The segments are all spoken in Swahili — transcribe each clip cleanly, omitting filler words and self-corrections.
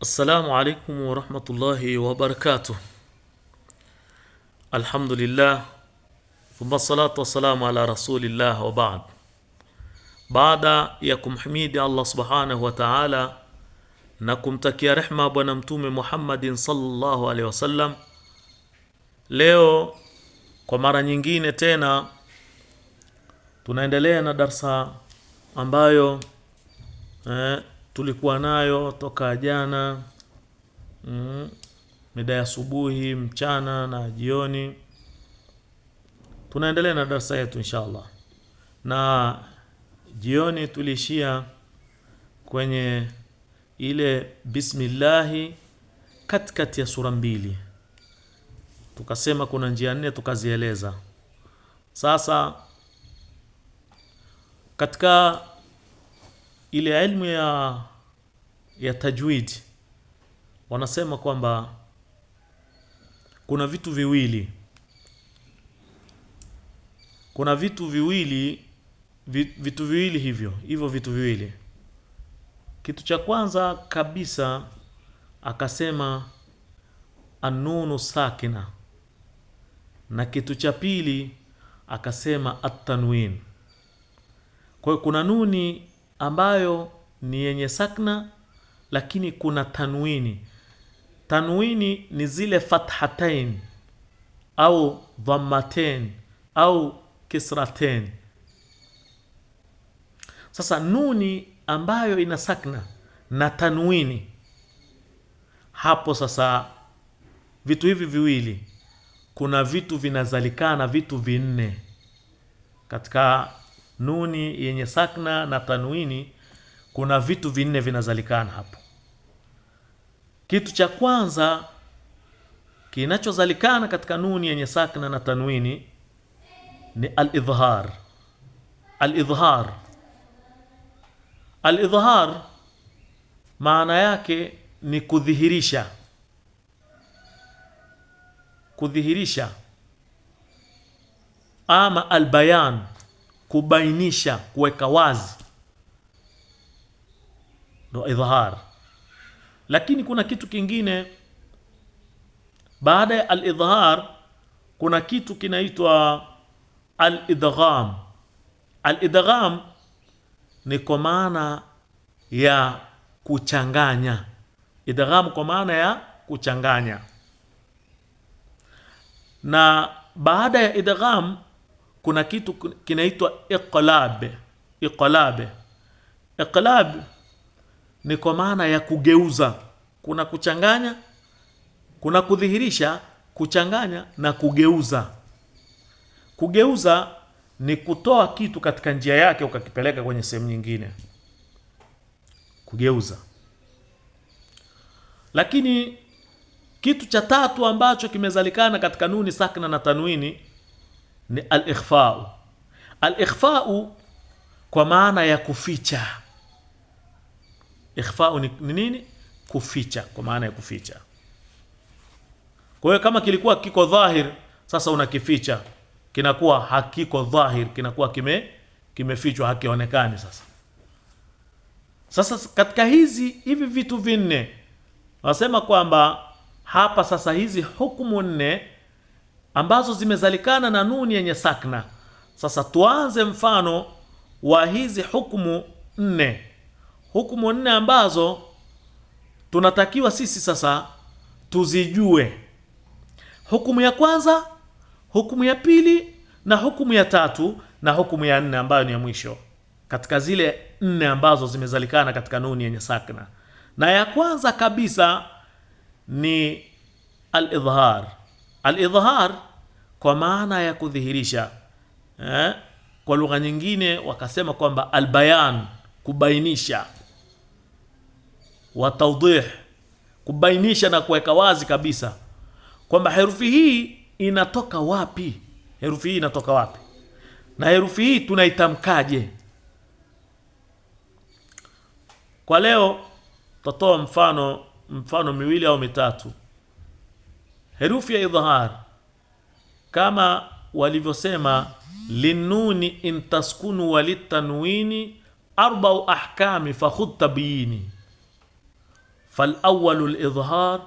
Assalamu alaikum warahmatullahi wabarakatuh. Alhamdulillah thumma salatu wassalamu ala rasulillah wa baad. Baada ya kumhimidi Allah subhanahu wa ta'ala na kumtakia rehma Bwana Mtume Muhammadin sallallahu alaihi wasallam, leo kwa mara nyingine tena tunaendelea na darsa ambayo tulikuwa nayo toka jana, mida ya asubuhi, mchana na jioni. Tunaendelea na darsa yetu inshallah, na jioni tuliishia kwenye ile bismillahi katikati ya sura mbili, tukasema kuna njia nne tukazieleza. Sasa katika ile ilmu ya tajwid wanasema kwamba kuna vitu viwili, kuna vitu viwili, vitu viwili hivyo vitu viwili. Kitu cha kwanza kabisa akasema anunu sakina, na kitu cha pili akasema at-tanwin. Kwa hiyo kuna nuni ambayo ni yenye sakna, lakini kuna tanwini. Tanwini ni zile fathatain au dhammatain au kisratain. Sasa nuni ambayo ina sakna na tanwini, hapo sasa vitu hivi viwili, kuna vitu vinazalikana, vitu vinne katika nuni yenye sakna na tanwini. Kuna vitu vinne vinazalikana hapo. Kitu cha kwanza kinachozalikana katika nuni yenye sakna na tanwini ni al-idhhar. Al-idhhar, al-idhhar maana yake ni kudhihirisha, kudhihirisha, ama albayan, kubainisha, kuweka wazi, ndo idhhar. Lakini kuna kitu kingine baada ya al-idhhar, kuna kitu kinaitwa al-idgham. Al-idgham ni kwa maana ya kuchanganya. Idgham kwa maana ya kuchanganya. Na baada ya idgham kuna kitu kinaitwa iqlab. Iqlab, iqlab ni kwa maana ya kugeuza. Kuna kuchanganya, kuna kudhihirisha, kuchanganya na kugeuza. Kugeuza ni kutoa kitu katika njia yake ukakipeleka kwenye sehemu nyingine, kugeuza. Lakini kitu cha tatu ambacho kimezalikana katika nuni sakna na tanwini ni al-ikhfa'u. Al-ikhfa'u kwa maana ya kuficha. Ikhfa'u ni nini? Kuficha, kwa maana ya kuficha. Kwa hiyo kama kilikuwa kiko dhahir, sasa unakificha, kinakuwa hakiko dhahir, kinakuwa kimefichwa, hakionekani sasa. Sasa katika hivi vitu vinne wanasema kwamba hapa sasa hizi hukumu nne ambazo zimezalikana na nuni yenye sakna. Sasa tuanze mfano wa hizi hukumu nne, hukumu nne ambazo tunatakiwa sisi sasa tuzijue. Hukumu ya kwanza, hukumu ya pili, na hukumu ya tatu, na hukumu ya nne ambayo ni ya mwisho katika zile nne ambazo zimezalikana katika nuni yenye sakna. Na ya kwanza kabisa ni al-idhhar. Al-idhhar kwa maana ya kudhihirisha, kwa lugha nyingine wakasema kwamba albayan, kubainisha, wa tawdih, kubainisha na kuweka wazi kabisa kwamba herufi hii inatoka wapi, herufi hii inatoka wapi, na herufi hii tunaitamkaje. Kwa leo tutatoa mfano miwili au mitatu. Herufi ya idhhar kama walivyosema linuni intaskunu walitanwini arba'u ahkami fakhudh tabyini. Falawalu lidhhar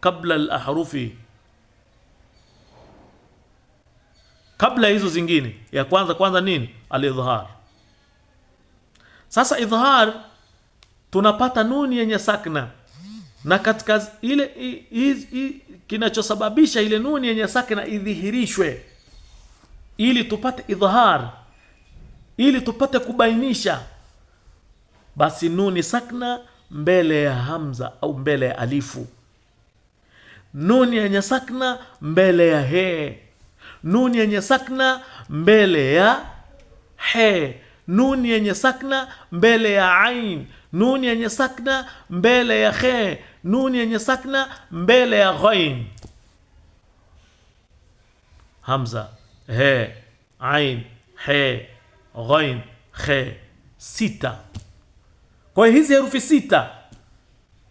kabla alahrufi, kabla hizo zingine, ya kwanza kwanza nini? Alidhhar. Sasa idhhar tunapata nuni yenye sakna, na katika ile kinachosababisha ile nuni yenye sakna idhihirishwe ili tupate idhhar, ili tupate kubainisha, basi nuni sakna mbele ya hamza au mbele ya alifu, nuni yenye sakna mbele ya he, nuni yenye sakna mbele ya he, nuni yenye sakna mbele ya ain, nuni yenye sakna mbele ya khe, nuni yenye sakna mbele ya ghain. Hamza, he, ain, he, ghain, khe, sita. Kwa hiyo hizi herufi sita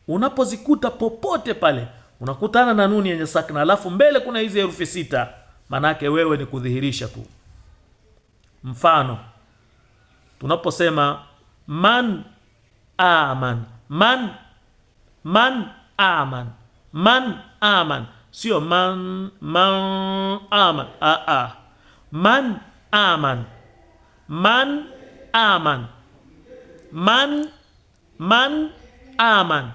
unapozikuta popote pale unakutana na nuni yenye sakna, alafu mbele kuna hizi herufi sita, manake wewe ni kudhihirisha tu. Mfano, tunaposema man aman, man, man aman, man aman, sio man, man aman, a a, man aman, man aman, man, man aman.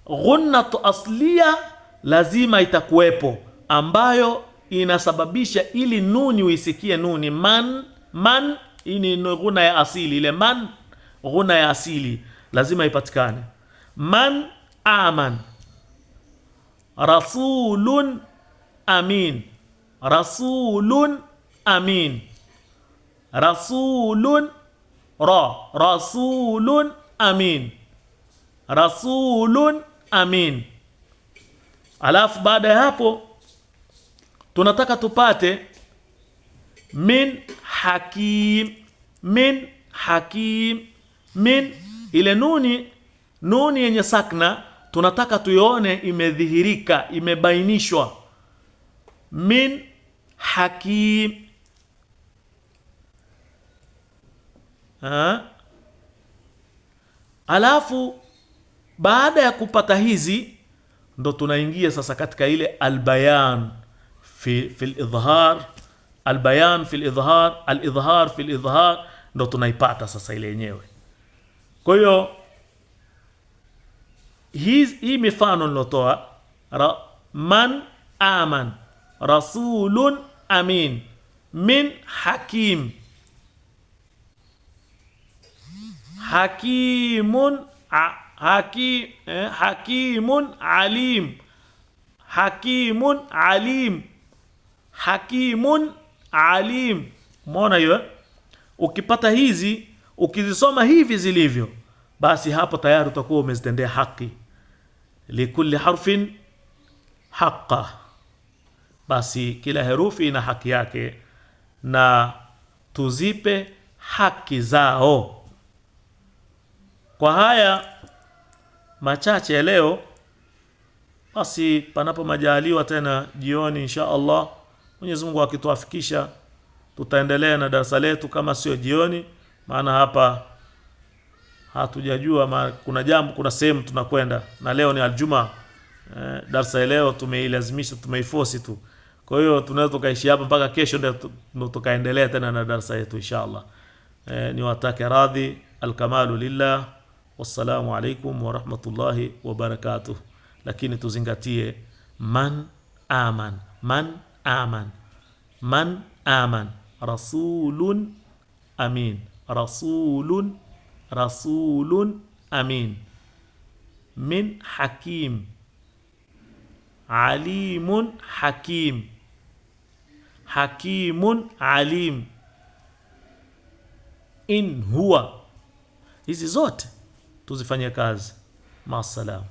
Ghunnatu asliya lazima itakuwepo, ambayo inasababisha ili nuni uisikie nuni man, man. Hii ni ghunna ya asili, ile man, ghunna ya asili lazima ipatikane. Man aman, rasulun amin, rasulun amin, rasulun ra, rasulun amin, rasulun amin. Alafu baada ya hapo tunataka tupate min hakim, min hakim, min. Ile nuni, nuni yenye sakna tunataka tuione imedhihirika, imebainishwa. Min hakim. Ha? Alafu baada ya kupata hizi ndo tunaingia sasa katika ile albayan fi al-idhhar, albayan fi al-idhhar, al-idhhar fi al-idhhar, ndo tunaipata sasa ile yenyewe. Kwa hiyo hii mifano nilotoa, man aman, rasulun amin, min hakim, hakimun, hakimun alim, hakimun alim, hakimun alim. Umeona hiyo? Ukipata hizi, ukizisoma hivi zilivyo, basi hapo tayari utakuwa umezitendea haki. Likulli harfin haqqa, basi kila herufi ina haki yake na tuzipe haki zao. Kwa haya machache ya leo, basi panapo majaliwa tena jioni insha Allah, Mwenyezi Mungu akituafikisha, tutaendelea na darasa letu, kama sio jioni, maana hapa hatujajua kuna jambo, kuna sehemu tunakwenda, na leo ni Aljuma. Darasa leo tumeilazimisha, tumeiforce tu. Kwa hiyo tunaweza tukaishi hapa mpaka kesho, ndio tukaendelea tena na darasa yetu insha Allah. Niwatake radhi, alkamalu lillah, wassalamu alaikum wa rahmatullahi wa barakatuh. Lakini tuzingatie man aman, man aman, man aman, rasulun amin, rasulun, rasulun amin, min hakim, alimun hakim, hakimun alim, in huwa. Hizi zote tuzifanyie kazi. Maasalam.